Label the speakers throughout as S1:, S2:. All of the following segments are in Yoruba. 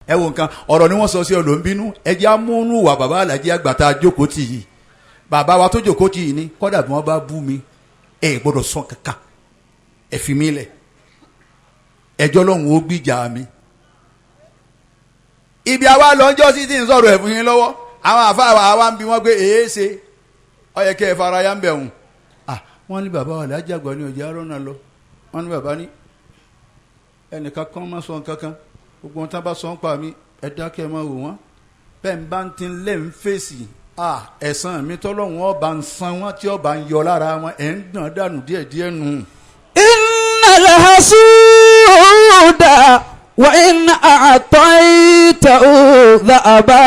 S1: Ẹ wo nǹkan, ọ̀rọ̀ ni wọ́n sọ sí ọ ló ń bínú. Ẹ jẹ́ amúnú wà bàbá alájí àgbà tá a jókòó tì yìí, bàbá wa tó jókòó tì yìí ni kọ́dà bí wọ́n bá bú mi, ẹ gbọ́dọ̀ sọ kankan, ẹ fi mí lẹ̀, ẹjọ́ lọ́hùn ó gbìjà mi. Ibi àwa lọ́njọ́ sí ti ń sọ̀rọ̀ ẹ̀fún yín lọ́wọ́, àwọn àfa àwa ń bi wọ́n pé èé ṣe ó yẹ kẹ́ ẹ fara ya ń bẹ̀ hùn. Ah, wọ́n ní bàbá wa alájí àgbà ní ọjà arọ́nà lọ. Wọ́n ní bàbá ní ẹnìkan kan má sọ nǹkan kan, gbogbo wọn tá bá sọ ń pa mi, ẹ dákẹ́, ẹ máa wò wọ́n bẹ́ẹ̀ ń bá ń ti lé ń fèsì. Ah, ẹ̀san mi tọ́lọ́hún ọba ń san wọ́n tí ọba ń yọ lára wọn, ẹ̀ ń gbọ̀n dànù díẹ̀díẹ̀ nù.
S2: إن الحسود وإن أعطيته ذهبا.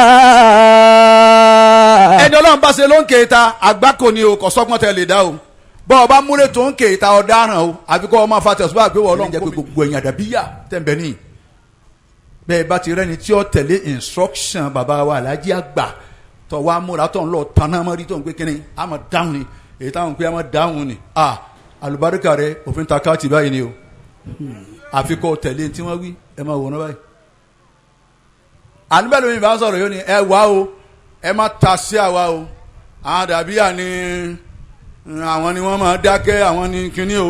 S1: Ẹni ọlọ́run bá ṣe ló ń kéta, àgbákò ni o, kò sọ́gbọ́n tẹ lè dá o. Bọ́ ọba múlẹ̀ tó ń kéta, ọ̀daràn o, àfi kọ́ ọmọ fa tẹ̀síwá pé wọ́n ọlọ́run jẹ́ pé gbogbo ẹ̀yìn àdàbíyà tẹ̀m̀bẹ̀ ní. Bẹ́ẹ̀ bá ti rẹ́ni tí ó tẹ̀lé instruction bàbá wa alájí àgbà tó wá múra tó ń lọ tanná mọ́rí tó ń pé kínní àmọ́ dáhùn ni, èyí táwọn pé àmọ́ dáhùn ni, ah, àlùbáríkà rẹ òfin ta káàtì báyìí ni o, àfi kọ́ tẹ̀lé tí wọ́n wí. Ẹ máa wòran báyìí. Àníbẹ̀ lómi bá sọ̀rọ̀ yóò ní ẹ wá o, ẹ má ta sí àwa o, àwọn dàbíyà ni, àwọn ni wọ́n máa dákẹ́, àwọn ni kinní o,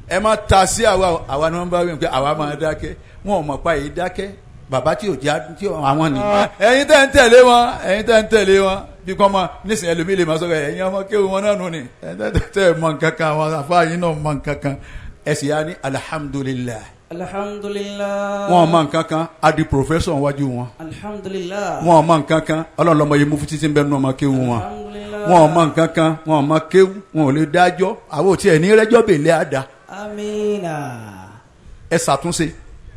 S1: ẹ má ta sí àwa o. Àwa ni wọ́n bá wí pé àwa máa dákẹ́, wọn ò mọ̀ pa èyí dákẹ́ bàbá tí ò já tí ò àwọn ni. Ẹ̀yin tẹ́ ń tẹ̀lé wọn, ẹ̀yin tẹ́ ń tẹ̀lé wọn, bí kò mọ nísìnyí, ẹlòmíì lè máa sọ̀rọ̀ ẹ̀yin ọmọ kéwù wọn náà nù ni. Ẹ̀yin tẹ́ mọ nǹkan kan, àwọn àfáà náà mọ nǹkan kan, ẹ sì yá ní alihamudulilayi.
S2: Alhamdulillah.
S1: Wọn mọ nǹkan kan, a di professor wájú wọn.
S2: Alhamdulillah.
S1: Wọn mọ nǹkan kan, ọlọ́run lọ́mọ yìí mú fún títí bẹ́ẹ̀ nù ọmọ kéwù wọn.
S2: Alhamdulillah.
S1: Wọn mọ nǹkan kan, wọn mọ kéwù, wọn ò lè dájọ́, àwọn ò tiẹ̀ ní rẹ́jọ́ bèlè àdá.
S2: Amina.
S1: Ẹ ṣàtúnṣe.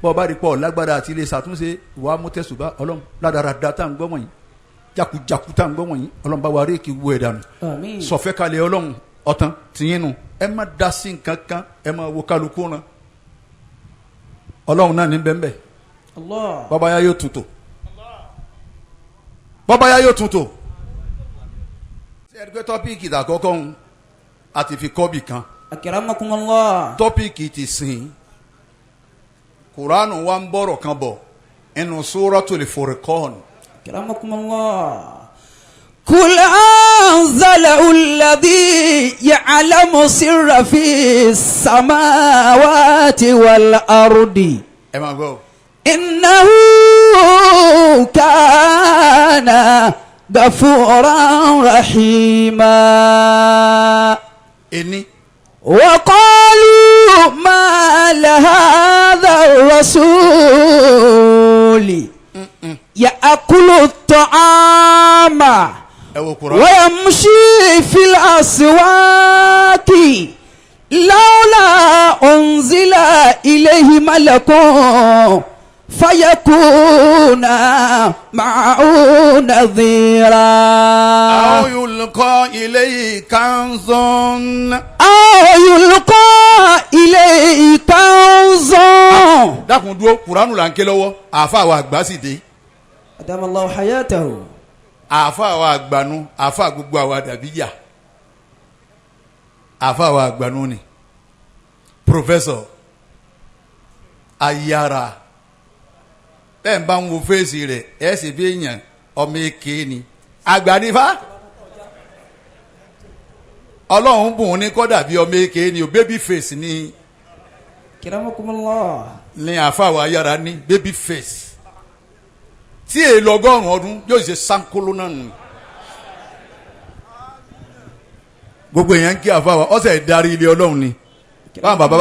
S1: Bọ́ ọ bá rí pọ̀ lágbára àti ilé ṣàtúnṣe, wàá mú tẹ̀sùbá ọlọ́run ládàradà tá à ń gbọ́ wọ̀nyí, jakujaku tá à ń gbọ́ wọ̀nyí, ọlọ́run bá wa rí kí wú ẹ̀ dànù.
S2: Àmín.
S1: Sọfẹ́ kalẹ̀ ọlọ́run ọ̀tán tìyín nu, ẹ má da sí nǹkan kan, ẹ má wo kálukú ràn ọlọ́run náà ní bẹ́ẹ̀ bẹ́ẹ̀.
S2: Allah.
S1: Bọ́bá yá yóò tún tò, bọ́bá yá yóò tún tò. Ṣé ẹ rí pé topic àkọ́kọ́ ń a ti fi kọ́bì kan?
S2: Akramakumullah.
S1: Topic ti sìn kuranu wa ń bọ̀rọ̀ kan bọ̀ inú Suratul Furqan.
S2: Akramakumullah. قل أنزله الذي يعلم سر في السماوات والأرض.
S1: Ẹ máa gbọ́.
S2: إنه كان غفورا رحيما.
S1: Ení.
S2: وقالوا ما لهذا الرسول يأكل الطعام
S1: Ẹ wo kuranu.
S2: ويمشي في الأسواق لولا أنزل إليه ملك فيكون معه نذيرا.
S1: أو يلقى إليه كنز.
S2: أو يلقى إليه كنز.
S1: Dákun dúró, kuranu là ń ké lọ́wọ́, àáfàá wa àgbà sì dé.
S2: أدام الله حياته.
S1: Àáfàá wa àgbànú, àáfàá gbogbo àwa dàbí yà, àáfàá wa àgbànú ni professor ayára. Bẹ́ẹ̀ ń bá ń wo face rẹ̀, ẹ̀ sì bí èèyàn ọmọ èké ni, àgbà nífà. Ọlọ́run bùn ní kọ́dà bí ọmọ èké ni o, baby face ni.
S2: Akramakumullah.
S1: Ní àáfàá wa ayára ní baby face tí èèlò 100 ọdún yóò ṣe sankolo náà nù. Gbogbo èèyàn ń kí àáfàá wa, ọ̀sẹ̀ ìdarí ilé ọlọ́run ni. Báwọn bàbá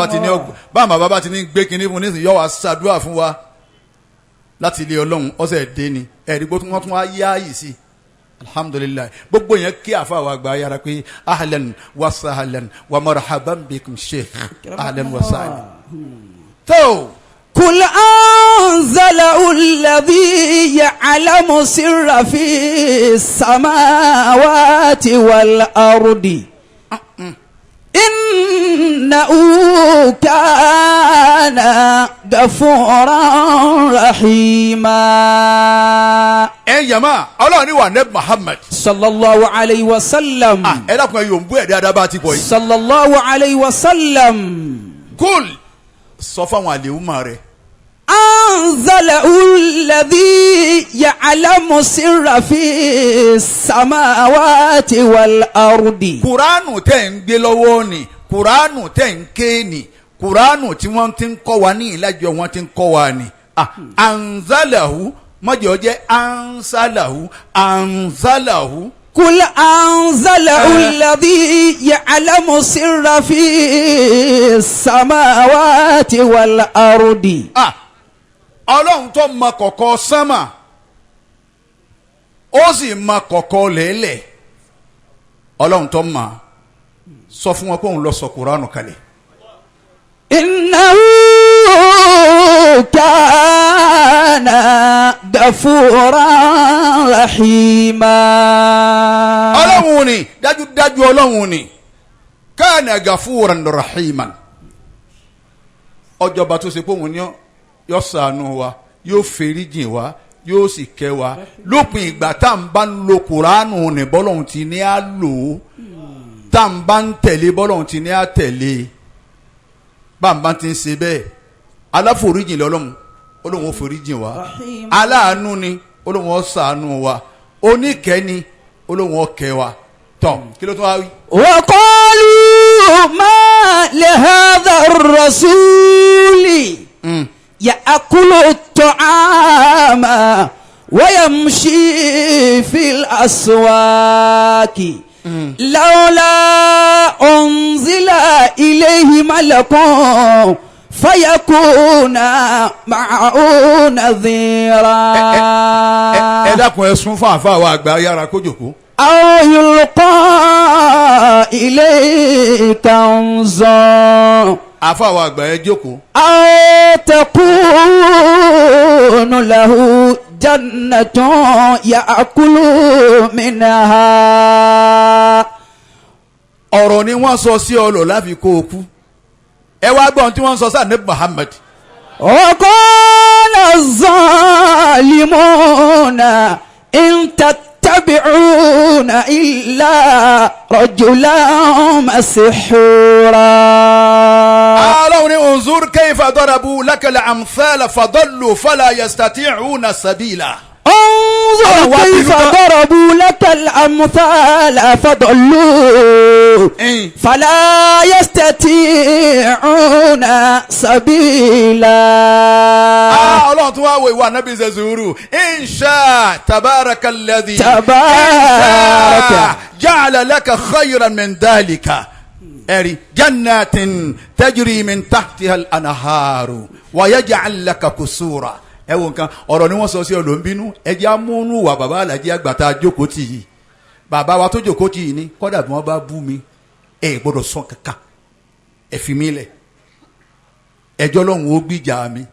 S1: bá ti ní gbé kinní fún nísìnyí, yọ wá ṣàdúrà fún wa láti ilé ọlọ́run, ọ̀sẹ̀ dé ni ẹ̀rí gbó wọ́n tún wá yá yìí sí. Alhamdulilayi, gbogbo yẹn kí àáfàá wa gba yàrá pé ahlan wa sahlan wa marhaban bikum sheikh, ahlan wa sahlan. Tó.
S2: قل أنزله الذي يعلم سر في السماوات والأرض إنه كان غفورا رحيما.
S1: Ẹ yàmá ọlọ́run ní wà nẹ́bí Muhammad.
S2: صلى الله عليه وسلم.
S1: Ah, ẹ dákun, ẹ yóò ń bú ẹ̀ dáadáa bá a ti bọ̀ yìí.
S2: صلى الله عليه وسلم.
S1: قل, sọ fáwọn àlèhùnmá rẹ.
S2: أنزله الذي يعلم السر في السماوات والأرض.
S1: Kuranu tẹ̀ ń gbé lọ́wọ́ ni, kuranu tẹ̀ ń ké ni, kuranu tí wọ́n ti ń kọ́ wa ní ìlàjọ wọ́n ti ń kọ́ wa ni. Ah, anzalahu mọ̀jọ́ jẹ́ ansalahu anzalahu.
S2: قل أنزله الذي يعلم السر في السماوات والأرض.
S1: Ah, Ọlọ́run tó mọ kọ̀kọ̀ sánmà, ó sì mọ kọ̀kọ̀ lẹ́lẹ̀, Ọlọ́run tó mọ, sọ fún wọn pé òun lọ sọ kuranu kalẹ̀.
S2: إنه كان غفورا رحيما.
S1: Ọlọ́run ni, dájúdájú Ọlọ́run ni kana gafuran rahiman, ọjọba tó ṣe pé òun ni yọ ṣàánú wa, yóò fèrè jìn wa, yóò sì kẹ́ wa lópin ìgbà tá à ń bá ń lo kuranu ní bọ́lọ́hún ti ní á lò ó, tá à ń bá ń tẹ̀lé bọ́lọ́hún ti ní á tẹ̀lé, bá ń bá ti ń ṣe bẹ́ẹ̀. Aláforíjìn lọ́lọ́run, Olóhùn ó foríjìn wa. Aláàánú ni, Olóhùn ó ṣàánú wa. Oníkẹ́ni, Olóhùn ó kẹ́ wa. Tọ́ kí ló tún wá wí?
S2: وقالوا ما لهذا الرسول يأكل الطعام ويمشي في الأسواق لولا أنزل إليه ملك فيكون معه نذيرا.
S1: Ẹ dákun, ẹ sún fún àfa wa àgbà yára kó jòkó.
S2: أو يلقى إليه كنز
S1: Àfa wa àgbà, ẹ jókòó.
S2: أو تكون له جنة يأكل منها.
S1: Ọ̀rọ̀ ni wọ́n sọ sí ọ lọ láfi kó o kú. Ẹ wá gbọ́n tí wọ́n sọ sáà ní Muhammad.
S2: وقال الظالمون إن تتبعون إلا رجلا مسحورا.
S1: Ọlọ́run ní انظر كيف ضربوا لك الأمثال فضلوا فلا يستطيعون سبيلا.
S2: انظر كيف ضربوا لك الأمثال فضلوا فلا يستطيعون سبيلا.
S1: Ọlọ́run tún wá wo ìwà Nábì, ṣe sùúrù. إن شاء تبارك الذي
S2: تبارك.
S1: جعل لك خيرا من ذلك ẹ̀rí جنات تجري من تحتها الأنهار ويجعل لك قصورا. Ẹ wo nǹkan, ọ̀rọ̀ ni wọ́n sọ sí ọ ló ń bínú. Ẹ jẹ́ amúnú wà bàbá alájí àgbàtà jókòó tì yìí, bàbá wa tó jókòó tì yìí ni kọ́dà bí wọ́n bá bú mi, ẹ gbọ́dọ̀ sọ kankan, ẹ fi mí lẹ̀, ẹjọ́ lọ́hùn ó gbìjà mi.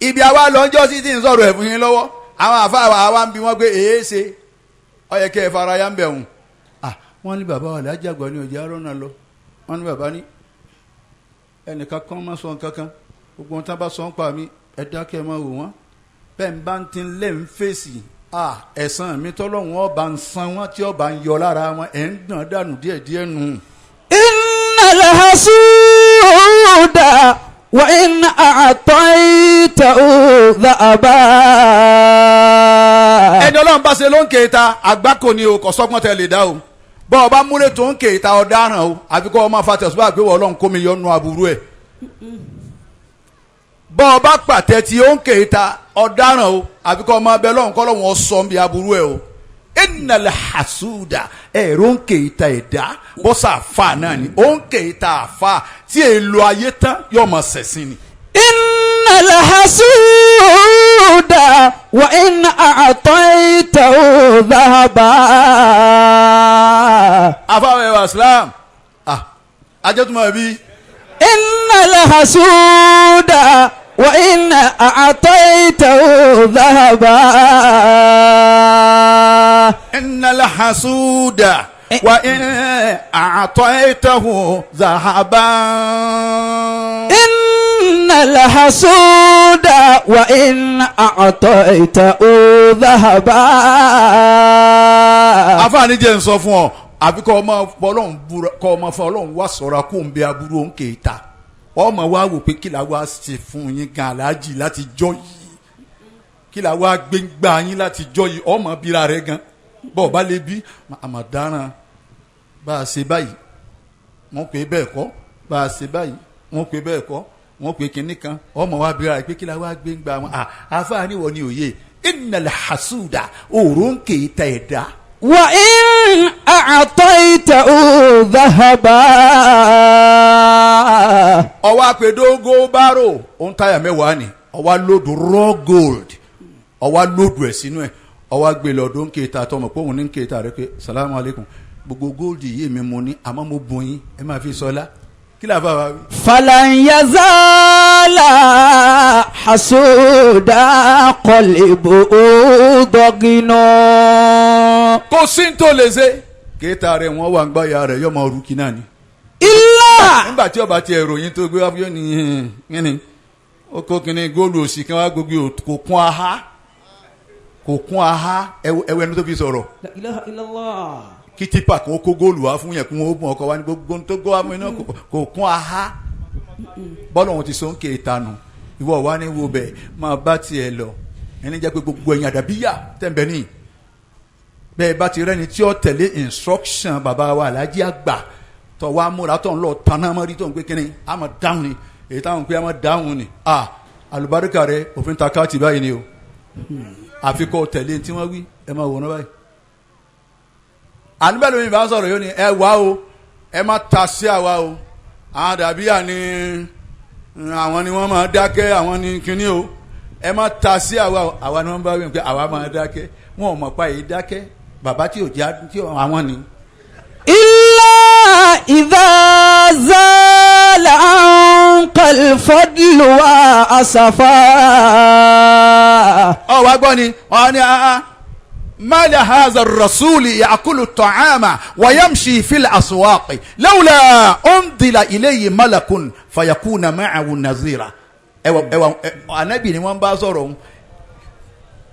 S1: Ibi àwa lọ́njọ́ sí ti ń sọ̀rọ̀ ẹ̀fún yín lọ́wọ́, àwọn àfa àwa ń bi wọ́n pé èé ṣe ó yẹ kẹ́ ẹ fara ya ń bẹ̀ hùn. Ah, wọ́n ní bàbá wa lájà àgbà ní ọjà rọ́nà lọ. Wọ́n ní bàbá ní ẹnìkan kan má sọ nǹkan kan, gbogbo ohun tí wọ́n bá sọ ń pa mí, ẹ dákẹ́, ẹ máa wò wọ́n bẹ́ẹ̀ ń bá ń ti lé ń fèsì. Ah, ẹ̀san mi tọ́lọ́hún ọba ń san wọ́n tí ọba ń yọ lára wọn, ẹ̀ ń gbọ̀n dànù díẹ̀díẹ̀ nù.
S2: إن الحسود وإن أعطيته ذهبا.
S1: Ẹni Ọlọ́run bá ṣe ló ń kéta àgbákò ni o, kò sọ́gbọ́n tẹ lè dá o. Bọ́ ọ bá múlẹ̀ tó ń kéta, ọ̀daràn o, àfi kọ́ ọ máa fa tẹ̀síwá pé Ọlọ́run kó mi yọnu aburú ẹ̀. Bọ́ ọ bá pàtẹ tí ó ń kéta, ọ̀daràn o, àfi kọ́ ọ máa bẹ Ọlọ́run kọ́ Ọlọ́run ọ̀sọ́ bí aburú ẹ̀ o. إن الحسود, ẹ̀rọ ń kéta ẹ̀dá bọ́sà àfa náà ni ó ń kéta àfa tí èlò ayé tán yóò máa ṣẹ̀sìn ni.
S2: إن الحسود وإن أعطيته ذهبا.
S1: Afáwọn ẹ̀wà Islam, ah, ajẹ́tùmọ̀ bí.
S2: إن الحسود وإن أعطيته ذهبا.
S1: إن الحسود وإن أعطيته ذهبا.
S2: إن الحسود وإن أعطيته ذهبا.
S1: Àfààní jẹ́ ń sọ fún ọ, àbí kọ́ ọmọ fọlọ́hún búra, kọ́ ọmọ fọlọ́hún wá sọ̀rọ̀ kó ń bẹ aburú òun kè ta. Ọmọ wa wò pé kí la wá ṣe fún yín gan aláàjì láti jọ yìí, kí la wá gbégbá yín láti jọ yìí. Ọmọ bíra rẹ gan bọ́ọ̀ bá lè bí àmọ̀ dáràn. Bá a ṣe báyìí, wọ́n pè bẹ́ẹ̀ kọ́. Bá a ṣe báyìí, wọ́n pè bẹ́ẹ̀ kọ́. Wọ́n pè kinní kan. Ọmọ wa bíra rẹ pé kí la wá gbégbá wọn. Àfáàní wọ ni òye innal hasuda òòrùn kè é ta ẹ̀dá.
S2: وإن أعطيته ذهبا.
S1: Ọwọ́ àpèdógó bárò òun táyà 10 ni, ọwọ́ lòdù raw gold, ọwọ́ lòdù ẹ̀ sínú ẹ̀, ọwọ́ gbé lọ́dún ń kéta tọmọ pé òun ní ń kéta rẹ pé salamu aleykum, gbogbo gold yìí mi mo ní, àmọ́ mo bùn yín, ẹ máa fi sọlá. Kí làbá wa wí.
S2: فلن يزال حسودا قلبه ضغنا.
S1: Kò sí ní tó lè ṣe kéta rẹ, wọ́n wà ń gbá ya rẹ yọmọ orúkí náà ni.
S2: إلا
S1: Nígbà tí ọba ti ẹ̀ròyìn tó gbé wá fún yóò ní kíni ó kó kíni góòlù òsì kan wá, gbogbo kò kún aha, kò kún aha. Ẹwọ ẹni tó fi sọ̀rọ̀.
S2: لا إله إلا الله.
S1: Kí tipa kan ó kó góòlù wá fún yẹn kún ó bùn ọkọ wa ní gbogbo tó gbọ́ wá fún iná kò kún aha. Bọ́lá òun ti sọ ń ké ìtanu ìwọ wa ní wo bẹ́ẹ̀ máa bá tiẹ̀ lọ. Ẹni jẹ́ pé gbogbo ẹ̀yìn àdàbíyà tẹ̀m̀bẹ̀ ní bẹ́ẹ̀ bá ti rẹ́ni tí ó tẹ̀lé instruction bàbá wa alájí àgbà tọ́ wa múra tó ń lọ tanná mọ́rí tó ń pé kínní àmọ́ dáhùn ni èyí táwọn pé àmọ́ dáhùn ni à àlùbáríkà rẹ òfin ta káàtì báyìí ni o, àfikọ́ tẹ̀lé tí wọ́n wí. Ẹ máa wòran báyìí. Àníbẹ̀ lómi bá ń sọ̀rọ̀ yóò ní ẹ wá o, ẹ má ta sí àwa o, àwọn dàbíyà ni àwọn ni wọ́n máa dákẹ́, àwọn ni kinní o, ẹ má ta sí àwa o. Àwa ni wọ́n bá wí pé àwa máa dákẹ́, wọn ò mọ̀ pa èyí dákẹ́ bàbá tí ò já tí àwọn ni.
S2: إلا إذا زال عنك الفضل وأسفا.
S1: Ọ wá gbọ́ ni wọ́n ní mali haza rasuli yakulu ta'ama wa yamshi fil aswaqi lawla undila ilayhi malakun fayakuna ma'ahu nazira. Ẹwà ẹwà anabi ni wọ́n bá sọ̀rọ̀ òun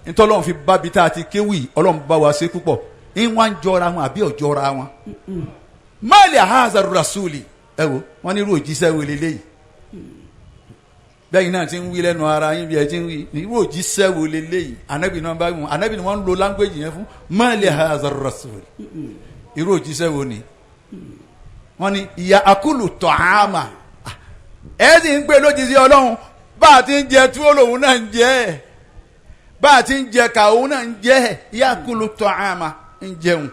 S1: ntọ́lọ́run fi bá bi tá a ti kéwì. Ọlọ́run bá wa ṣe púpọ̀ ń wá ń jọra wọn àbí ọ̀jọra wọn. Mali haza rasuli, ẹ wo wọn ní irú òjíṣẹ́ wo leléyìí? Bẹ́ẹ̀ náà ti ń wí lẹ́nu ara yín bí ẹ ti ń wí, irú òjíṣẹ́ wo leléyìí? Anabi náà bá wọn, anabi ni wọ́n ń lo language yẹn fún. Mali haza rasuli, irú òjíṣẹ́ wo ni? Wọ́n ní ìyá akulu tọ́hámà, ẹ sì ń gbé lójijì ọlọ́run. Bá a ti ń jẹ túwó lòun náà ń jẹ ẹ, bá a ti ń jẹ ká òun náà ń jẹ ẹ. Ìyá akulu tọ́hámà, ń jẹun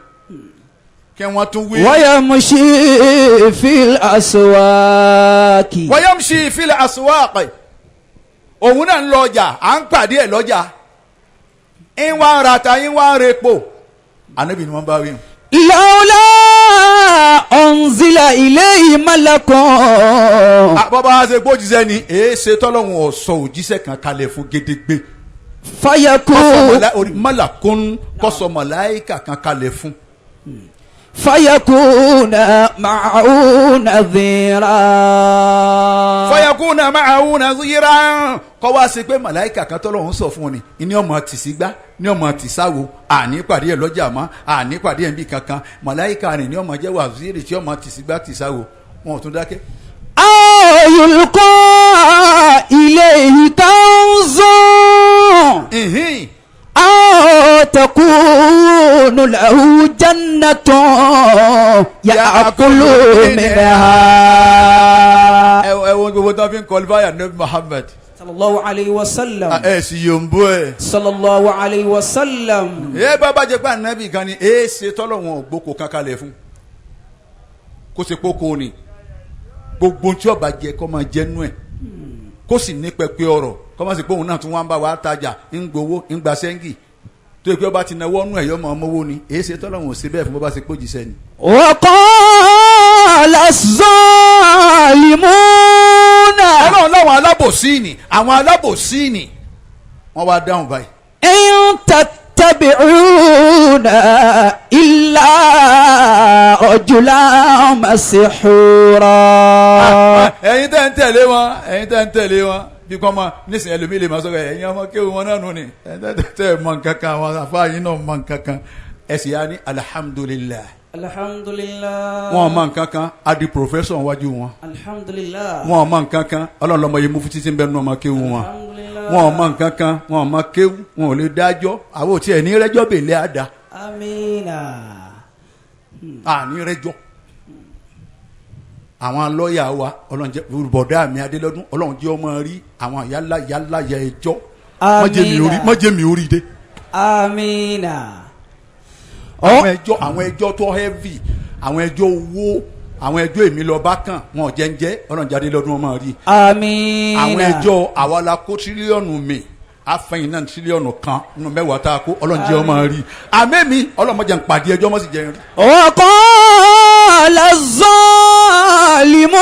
S1: kí wọ́n tún wí.
S2: ويمشي في الأسواق.
S1: Wayamshi fil aswaq, òun náà ń lọ ọjà, à ń pàdé ẹ̀ lọ́jà, ń wá ń rata, ń wá ń repo. Ànábì ni wọ́n bá wí.
S2: لولا أنزل إليه ملك.
S1: Bọ́bá ṣe gbójíṣẹ́ ni èé ṣe tọ́lọ́hún ọ̀sọ́ òjíṣẹ́ kan kalẹ̀ fún gédégbé.
S2: فيكون
S1: Mọ́làkún kọ́sọ màláíkà kan kalẹ̀ fún.
S2: فيكون معه نذيرا.
S1: Fayakuna ma'ahu nadhira, kọ́ wá sí pé màláìkà kan tọ́lọ́hún sọ fún ni ní ọmọ tìsígbá ní ọmọ tìsáwo, àní pàdé ẹ̀ lọ́jà mọ́, àní pàdé ẹ̀ ń bí kankan. Màláìkà rìn ní ọmọ jẹ́ wàzírì tí ọmọ tìsígbá tìsáwo. Wọn ò tún dákẹ́.
S2: أو يلقى إليه كنز
S1: Ìhín.
S2: أو تكون له جنة يأكل منها.
S1: Ẹ wo gbogbo tó fi ń kọlifáyà Nabi Muhammad.
S2: صلى الله عليه وسلم.
S1: Ẹ sì yòǹbó ẹ.
S2: صلى الله عليه وسلم.
S1: Ẹ bá bá jẹ pé ànábì kan ni ẹ ṣe tọ́lọ́wọ̀n ògbóko kankan lẹ̀ fún kó ṣe kókó ni gbogbo tí ọba jẹ kó máa jẹ nú ẹ, kó sì ní pẹpẹ ọrọ̀, kó má sì pé òun náà tún wá ń bá wa tajà, ń gbowó, ń gba sẹ́ńgì tó yẹ pé ọba ti náwó nú ẹ̀ yọ ọmọ ọmọwó ni. Èyí ṣe tọ́lọ́wọ̀n ò sí bẹ́ẹ̀ fún bó bá ṣe pé òjíṣẹ́ ni.
S2: وقال الظالمون.
S1: Ọlọ́run láwọn alábòsí ni, àwọn alábòsí ni wọ́n wá dáhùn báyìí.
S2: إن تتبعون إلا رجلا مسحورا.
S1: Ẹ̀yin tẹ́ ń tẹ̀lé wọn, ẹ̀yin tẹ́ ń tẹ̀lé wọn bí kò mọ nísìnyí, ẹlòmíì lè máa sọ̀rọ̀ ẹ̀yin ọmọ kéwù wọn náà nù ni ẹ̀yin tẹ́ tẹ́ mọ nǹkan kan, àwọn afáàyín náà mọ nǹkan kan, ẹ̀ sì yá ní alihamudulilayi.
S2: Alhamdulillah.
S1: Wọn ò mọ nǹkan kan, a di professor wájú wọn.
S2: Alhamdulillah.
S1: Wọn ò mọ nǹkan kan, Ọlọ́run lọ́mọ yìí mú fún títí ń bẹ nínú ọmọ kéwu wọn.
S2: Alhamdulillah.
S1: Wọn ò mọ nǹkan kan, wọn ò mọ kéwu, wọn ò lè dájọ́, àwọn ò tiẹ̀ ní rẹ́jọ́ bèlè àdá.
S2: Amina.
S1: Àní rẹ́jọ́. Àwọn lọ́ọ̀yà wa, Ọlọ́run jẹ́ bọ̀dá mi Adélọ́dún, Ọlọ́run jẹ́ ọmọ rí àwọn yálà yálà yẹ ẹjọ́.
S2: Amina.
S1: Má jẹ́ mi orí dé.
S2: Amina.
S1: Àwọn ẹjọ́ tó heavy, àwọn ẹjọ́ owó, àwọn ẹjọ́ èmi lọ bá kàn, wọn ò jẹ́ ń jẹ́, Ọlọ́run jẹ́ Adélọ́dún ọmọ rí.
S2: Amina.
S1: Àwọn ẹjọ́ àwa la kó tírílíọ̀nù mi, afẹ́yìn náà tírílíọ̀nù kan nínú mẹ́wàá tá a kó, Ọlọ́run jẹ́ ọmọ rí. Àmẹ́mi Ọlọ́run má jẹ́ ń pàdé ẹjọ́, mọ́ sì jẹ́ ń rí.
S2: وقال الظالمون.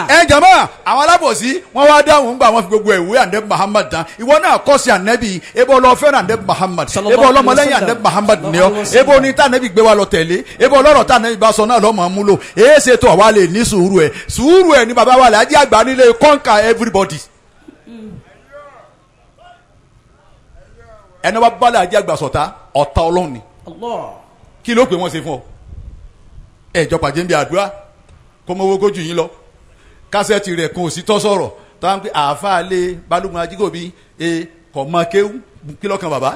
S1: Ẹ jàmbá, àwọn alábòsí wọn wá dáhùn gbà wọn fi gbogbo ìwé àndẹ Muhammad tán. Ìwọ náà kọ́ sí ànẹ́bí, ebo lọ fẹ́ràn àndẹ Muhammad,
S2: Sallallahu
S1: ebo ọlọ́mọlẹ́yìn
S2: alaihi
S1: àndẹ
S2: wasallam.
S1: Muhammad ni ọ,
S2: Sallallahu alaihi
S1: ebo ní tá ànẹ́bí gbé wa lọ tẹ̀lé, ebo ọlọ́rọ̀ tá ànẹ́bí bá sọ náà lọ́mọ múlò. Èé ṣe tó àwa lè ní sùúrù ẹ̀, sùúrù ẹ̀ ní bàbá wa làájì àgbà nílé conquer everybody. Ẹni wàá bá làájì àgbà sọ̀tá, ọ̀tá Ọlọ́run ni.
S2: Allah.
S1: Kí ló pè wọ́n ṣe fún ọ? Ẹ jọ pàjẹ́ ń bí àdúrà kó mọ owó gójú yín lọ, kásẹ̀tì rẹ̀ kan ò sí tọ́ sọ̀rọ̀ táwọn pé àáfàá lé Balógun Ajíkòbí e kò mọ kéwú, kí lọ́kàn bàbá?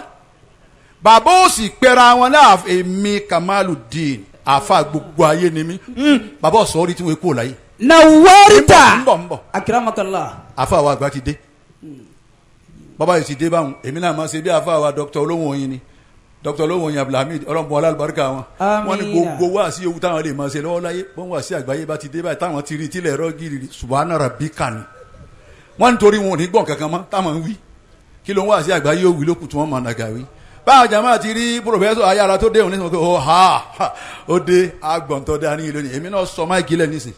S1: Bàbá ò sì pẹ́ra wọn náà, èmi Kamaludeen àáfàá gbogbo ayé ni mí. Bàbá ọ̀sọ́ orí tí wọ́n kú láyé.
S2: Nawarita.
S1: Ń bọ̀ ń bọ̀.
S2: Akramakallah.
S1: Àáfàá wa àgbà ti dé, bàbá yìí ti dé báwọn, èmi náà máa ṣe bí àáfàá wa Dr. Olóhùn Oyin ni, Dr. Olóhùn Oyin Abdulhamid, ọlọ́mọ alálùbáríkà wọn. Wọ́n ní gbogbo wá sí ewu táwọn lè máa ṣe lọ́wọ́ láyé, wọ́n wá sí àgbáyé bá ti dé báyìí táwọn ti rí tílẹ̀ ẹ̀rọ gírì subhana rabbika ni. Wọ́n nítorí wọn ò ní gbọ̀n kankan mọ́ táwọn ń wí. Kí ló ń wá sí àgbáyé òwì lókùn tí wọ́n mọ̀ nàgà wí. Báwọn jàmáà ti rí pòfẹ́sọ̀ ayára tó dé òun nísìnyí, ó ha ó dé agbọ̀ntọ́ dání lónìí, èmi náà sọ máìkì lẹ̀ nísìn.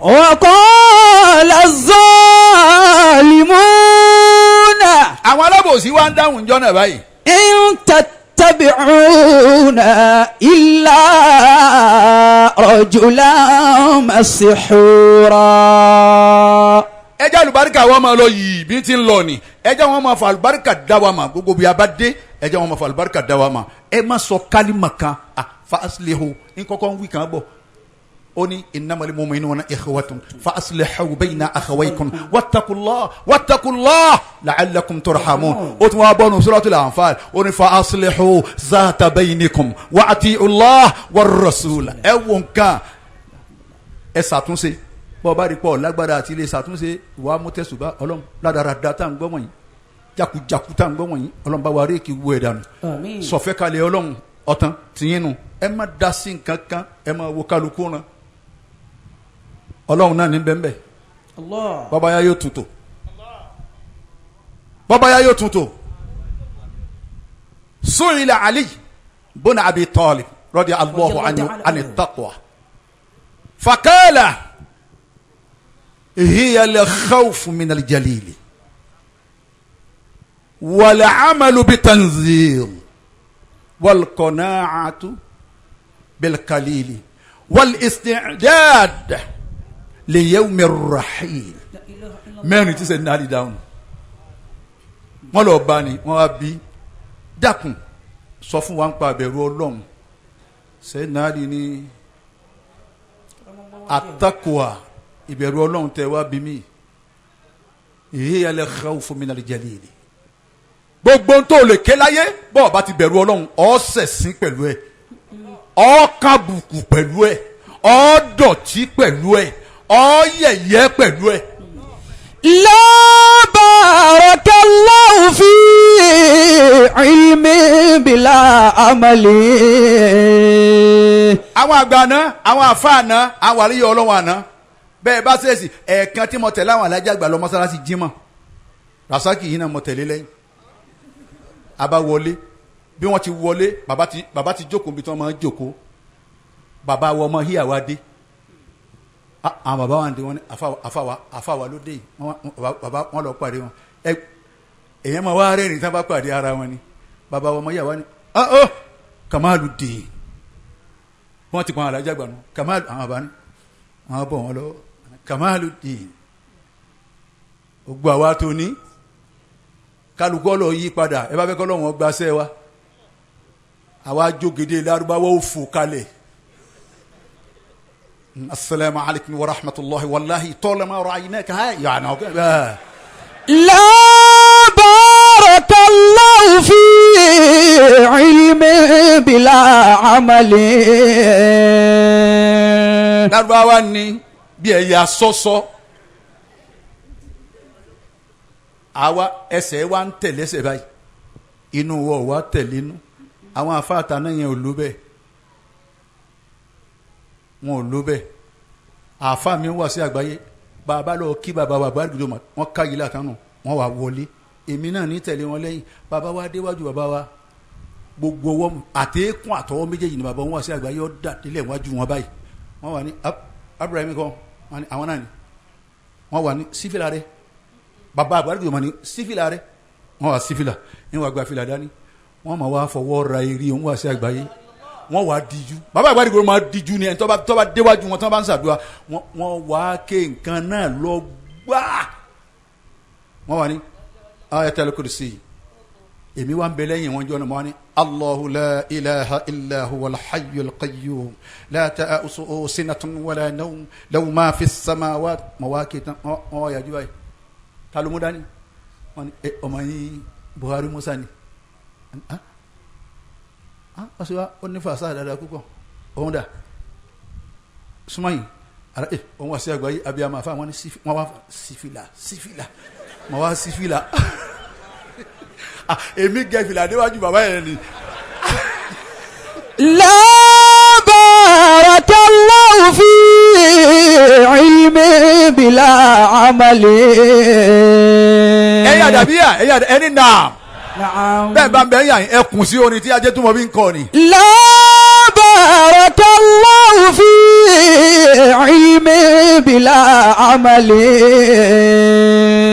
S2: وقال الظالمون.
S1: Àwọn alábòsí wa ń dáhùn jọ́nà báyìí.
S2: إن تتبعون إلا رجلا مسحورا.
S1: Ẹjẹ́ àlùbáríkà wọn máa lọ yìí bí ti ń lọ ni, ẹjẹ́ wọn máa fa àlùbáríkà dá wa mà, gbogbo bí a bá dé ẹjẹ́ wọn máa fa àlùbáríkà dá wa mà. Ẹ má sọ kálímà kan fa aslihu ní kọ́kọ́ ń wí kan bọ̀, ó ní innamal mu'minuna ikhwatun fa aslihu bayna akhawaykum wattaqullah wattaqullah la'allakum turhamun. Ó tún wá bọ́nu suratul Anfal, ó ní fa aslihu zata baynikum wa ati'ullah war rasul. Ẹ wo nǹkan, ẹ ṣàtúnṣe, bọ́ bá rí pọ̀ lágbára àti ilé ṣàtúnṣe, wàá mú tẹ̀sùbá Ọlọ́run ládàradà tá à ń gbọ́ wọ̀nyí, jakujaku tá à ń gbọ́ wọ̀nyí, Ọlọ́run bá wa rí kí wo ẹ̀ dànù.
S2: Àmín.
S1: Sọ̀fẹ́ kalẹ̀ Ọlọ́run ọ̀tán tìyín nu, ẹ má da sí nǹkan kan, ẹ má wo kálukú ran Ọlọ́run náà ní bẹ́ẹ̀.
S2: Allah.
S1: Bàbá yá yóò tuntò, bàbá yá yóò tuntò. Su'ila Ali bun Abi Talib radiyallahu anhu ani taqwa fakala hiya al-khawfu min al-jalili wal-amalu bitanzil wal-qana'atu bil-qalili wal-isti'dad liyawmi ar-rahil. Mẹ́rin tí sẹ́ni náà di dáhùn, wọ́n lọ bá ní wọ́n wá bí dákun sọ fún wa ń pa àbẹ̀rù Ọlọ́run. Sẹ́ni náà di ní àtàkùwà ìbẹ̀rù Ọlọ́run tẹ wá bí mi, hiya al-khawfu min al-jalili. Gbogbo tó lè ké láyé bọ́ọ̀ bá ti bẹ̀rù Ọlọ́run, ó ṣẹ̀sín pẹ̀lú ẹ̀, ó kàbùkù pẹ̀lú ẹ̀, ó dọ̀tí pẹ̀lú ẹ̀, ó yẹ̀yẹ́ pẹ̀lú ẹ̀.
S2: لا بارك الله في علم بلا عمل.
S1: Àwọn àgbà àná, àwọn àfa àná, àwọn àríyá Ọlọ́run àná, bẹ́ẹ̀ bá ṣèṣì ẹ̀ẹ̀kan tí mo tẹ̀lé àwọn alájà àgbà lọ mọ́sálásí jímọ̀, Rasaki yìí náà mo tẹ̀lé lẹ́yìn. A bá wọlé, bí wọ́n ti wọlé, bàbá ti jókòó bí tí wọ́n máa ń jókòó. Bàbá wọ ọmọ híyà wa dé, àwọn bàbá wa ń dé, wọn ní àfàwà ló dé yìí, bàbá wọn lọ pàdé wọn. Ẹ èèyàn máa wá rẹ́rìn tí wọ́n bá pàdé ara wọn ni. Bàbá wọ ọmọ híyà wa ni Kamaludeen, wọ́n ti pọn alájà gbà nù Kamalu, àwọn bàbá ni wọ́n bọ̀ wọ́n lọ Kamaludeen. Gbogbo àwa tó ní kálukú ọlọ́ yí padà, ẹ bá fẹ́ kọ́ lọ́wọ́n gbaṣẹ́ wa. Àwa jógede Lárúbáwá ó fò kalẹ̀. Asalaamu alaykum wa rahmatulahi walahi tọ́lọ́mọ ra'aynaka ha yàrá ọ̀gá.
S2: لا بارك الله في علم بلا عمل.
S1: Lárúbáwá ni bí ẹ̀yà sọ́sọ́. Àwa ẹsẹ̀ wa ń tẹ̀lé ẹsẹ̀ báyìí, inú wọ̀ wá tẹ̀lé inú. Àwọn afáàtà náà yẹn ò ló bẹ́ẹ̀, wọn ò ló bẹ́ẹ̀. Àfa mi wà sí àgbáyé, bàbá lọ kí bàbá wa gbàdúgbò mọ, wọn ká yìí látànù, wọn wà wọlé, èmi náà ní tẹ̀lé wọn lẹ́yìn. Bàbá wa déwájú bàbá wa, gbogbo ọwọ́ àtẹ́kùn àtọwọ́ méjèèjì ni bàbá wọn wà sí àgbáyé, ó dà délẹ̀ wájú wọn báyìí. Wọn wà ní Abraham kọ́ wọn ní àwọn náà ni wọn wà ní sífìlà rẹ. Bàbá àgbàdúgbò mọ ní sífìlà rẹ, wọn wà sífìlà ní wàá gba fìlà dání, wọn máa wá fọwọ́ ra eré wọn wà sí àgbáyé, wọn wà díjú. Bàbá àgbàdìgbò máa díjú ni ẹni tó bá déwájú wọn tó bá ń ṣàdúrà, wọn wà ké nǹkan náà lọ gbáà. Wọn wà ní Ayatul Kursi, èmi wà ń bẹ lẹ́yìn wọn jọ náà, wọn wà ní Allahu la ilaha illa huwal hayyul qayyum la ta'usuhu sinatun wala nawm lahu ma fi samawat. Mọ̀ wá ké tán, wọn wà yàjú báyìí, ta ló mú dání? Wọn ni ọmọ yín Buhari Musa ni. Wọ́n sọ wá ó ní fàṣà dáadáa púpọ̀, òun dà súnmọ́ yìí ara ẹ òun wá sí àgbáyé abiyamọ àfa wọn ní wọn wá sífìlà sífìlà wọn wá sífìlà. Èmi gẹ fìlà déwájú bàbá yẹn ni.
S2: لا بارك الله في علم بلا عمل.
S1: Ẹ̀yin àdàbíyà, ẹ̀yin ẹni nà.
S2: نعم.
S1: Bẹ́ẹ̀ bá ń bẹ ẹ̀yà ẹkùn sí orin tí ajé túmọ̀ bí ń kọ́ ni.
S2: لا بارك الله في علم بلا عمل.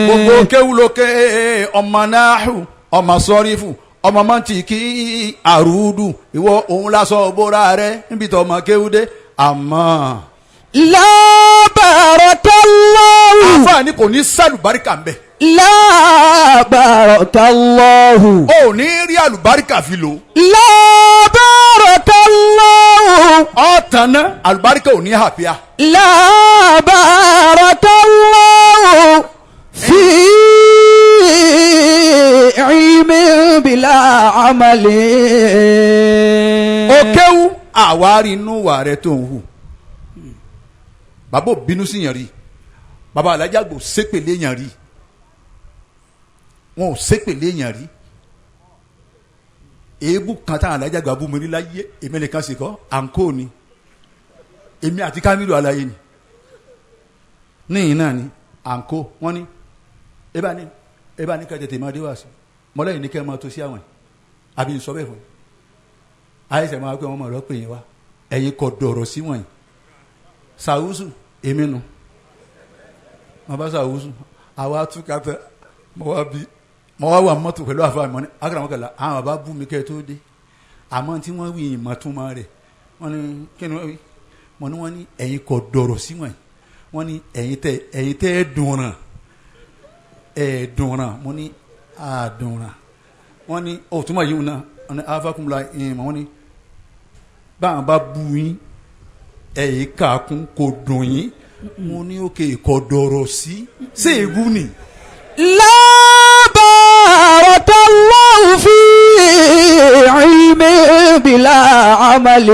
S1: Gbogbo kéwú lókè, ọmọ náàhù, ọmọ sọrífù, ọmọ mọ́ntìkì àrùdù, ìwọ òun lásọ bóra rẹ níbi tó ọmọ kéwú dé àmọ́.
S2: لا بارك الله.
S1: Àfààní kò ní sálùbáríkà ń bẹ.
S2: لا بارك الله.
S1: Ó ní rí àlùbáríkà fi lò.
S2: لا بارك الله.
S1: Ọ̀tàn náà àlùbáríkà ò ní hàpíà.
S2: لا بارك الله في علم بلا عمل.
S1: Ó kéwú, àwárí inú wà rẹ tó ń hù. Bàbá ò bínú sí yàn rí, bàbá alájàgbò sépèlé yàn rí, wọn ò sépèlé yàn rí. Èébú kan táwọn alájàgbò abúmi ní láyé, èmi nìkan sì kọ́, àǹkó ni èmi àti Kamilu aláyé ni níyìn náà ni àǹkó. Wọn ní eba ní eba ní ká tètè máa dé wá sí mọ́lẹ́yìn ní kẹ́ ẹ máa tó sí àwọn yìí, àbí nsọ bẹ́ẹ̀ fún yín àyẹ̀sẹ̀ máa pé wọ́n mọ̀ lọ́pẹ̀ yín wá, ẹ̀yin kò dọ̀rọ̀ sí wọ̀nyí. Sàwùsù èmi nu mo bá sàwùsù, àwa túkà tẹ, mo wá bí mo wá wà mọ́tò pẹ̀lú àfa mi ní akaramakala. Àwọn bàbá bú mi kẹ́ ẹ tó dé, àmọ́ tí wọ́n wí ìmọ̀túnmọ́ rẹ̀, wọ́n ní kí ni wọ́n wí? Mo ní wọ́n ní ẹ̀yin kò dọ̀rọ̀ sí wọ̀nyí, wọ́n ní ẹ̀yin tẹ́ ẹ̀ dùnràn ẹ̀ dùnràn. Mo ní àdùnràn. Wọ́n ní òtúmọ̀ yìí náà, wọ́n ní afakunla ìmọ̀, wọ́n ní báwọn bá bu yín ẹ̀yìn kàkún kò dùn yín. Mo ní òkè kò dọ̀rọ̀ sí ṣé èébú ni.
S2: لا بارك الله في علم بلا عمل.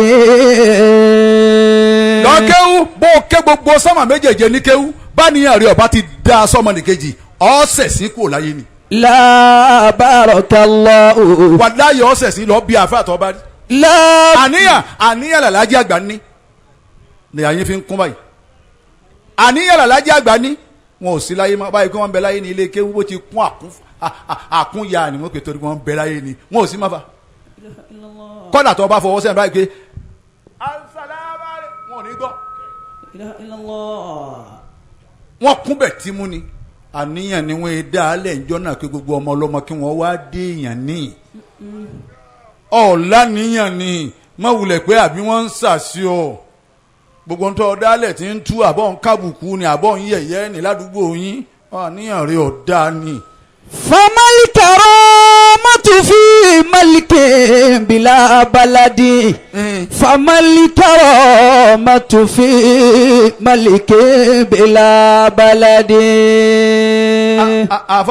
S1: Lọ́kẹ́wù bó o ké gbogbo sọ́mà méjèèjì ní kéwù bá níyàn rí ọba ti da sọ́mọ nìkejì ọ̀sẹ̀ sí kúrò láyé ni.
S2: لا بارك الله.
S1: Wàláyé ọ̀sẹ̀ sí lọ bí àfa àtọ́ bá rí.
S2: لا
S1: Àníyàn làlájì àgbà ní ni àyín fi ń kún báyìí. Àníyàn làlájì àgbà ní wọn ò sí láyé mọ́ báyìí kí wọ́n bẹ láyé ní ilé kéwú bó ti kún àkún ya ni wọ́n pè torí wọ́n bẹ láyé ni wọn ò sí máa fa kọ́dà tó bá fọwọ́ sẹ́yìn báyìí pé asalaamualeykum, wọn ò ní gbọ́. Wọ́n kún bẹ̀ tí mú ni àníyàn ni wọ́n dá alẹ́ ìjọ náà pé gbogbo ọmọ ọlọ́mọ kí wọ́n wá dé èèyàn ní ọ̀la níyàn ni má wulẹ̀ pé àbí wọ́n ń sàṣì ọ gbogbo ń tọ́ ọ̀dálẹ̀ tí ń tú àbọ̀ ń kábùkù ni àbọ̀ ń yẹ̀yẹ́ ní ládùúgbò yín, àníyàn rí ọ̀dá ni.
S2: فما الكرامة في ملك بلا بلد، فما الكرامة في ملك بلا بلد؟
S1: Àfa.